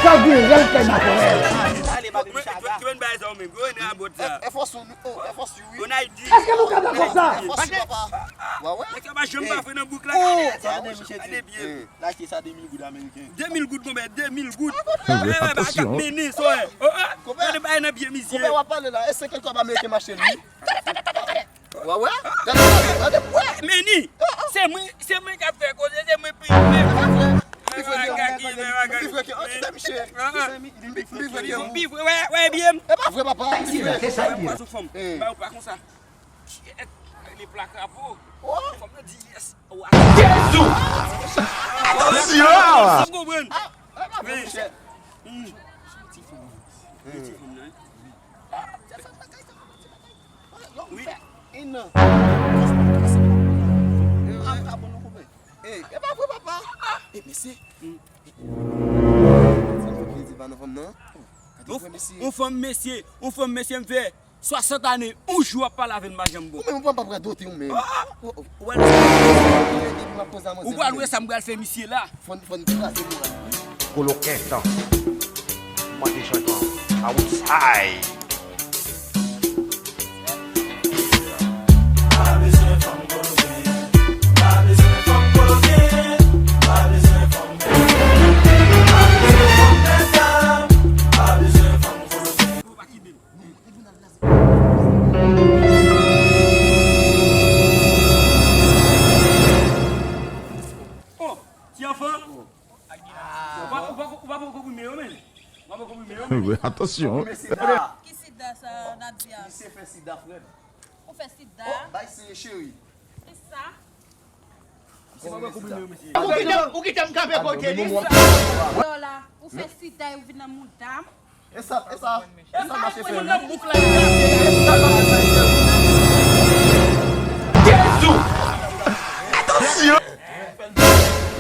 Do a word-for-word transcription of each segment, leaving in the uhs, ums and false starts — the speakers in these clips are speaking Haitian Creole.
Sa gen rèl kay makorèl. Ale, pa de chaga. Mwen bay sa ou menm. Gwo nè a bòt sa. Air Force One, oh, Air Force One, wi. On a dit. Èske nou ka dakò sa? Air Force One, papa. Wa wè? Nèg sa pa janm pa fè nan bouk la. Oh, gade, misye di. Gade byen. L achte sa de mil goud ameriken. De mil goud konbyen? De mil goud. Attention. Meni, so, eh. Oh, oh. Gade bay nan byen misye. Konbyen w ap pale la? E senkant kòb ameriken m achte l, wi. Wa wè? Gade, gade, wè. Meni, se mwen, se mwen k ap fè koze, se mwen pi vre. Pi vre ke, pi vre ke, oh, kite misye. Pi vre ke ou. Pi vre, wè, wè, byen. E pa vre, papa. Pi vre. Se sa l ye. Mwen pa sou fanm. Ba ou pa konsa. Shit, li plak rapo. Fanm nan di yes. Jezi! Attention! Sa konprann. Ah, e pa vre, monchè. Ti fanm nan. Wi. Wi. Ap, ap, nou koupe. Ey, e pa vre, papa. E, mesye. Sa fè plezi pa nan fanm nan. Gade vre, mesye. On fanm, mesye. On fanm, mesye, m fè swasant ane, yon jou w ap pale avè l, m pa janm bon. Ou menm, ou pa, pa radote, ou menm. Ah! Oh, oh. Ou wè l. Epi m ap poze a manzè. Ou pral wè sa m pral fè misye la. Fòn, fòn kraze moral. Kolo kentan. Mande chanjman. Outside. Oh, ti anfan. Ou pa, ou pa, ou pa pran konprime yo, men. Ou pa pran konprime yo, men. Wi, attention. Ki sida sa, Nadia? Misye fè sida, frè m. Ou fè sida? Oh, bay seye, cheri. Ki sa? Misye pa pran konprime yo, mesye. Ou kite m, ou kite m kanpe kote li. Lò la, ou fè sida e ou vin nan mouda m. E sa, e sa, e sa mache fè.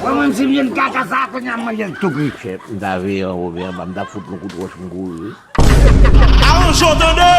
Mwen, mwen, si m jwenn kaka sa, kounye a m manje l tou kri. Chèf, m ta veye anwo veye anba, m ta fout nou kout wòch, m kouri, wi. Aranj ou tande!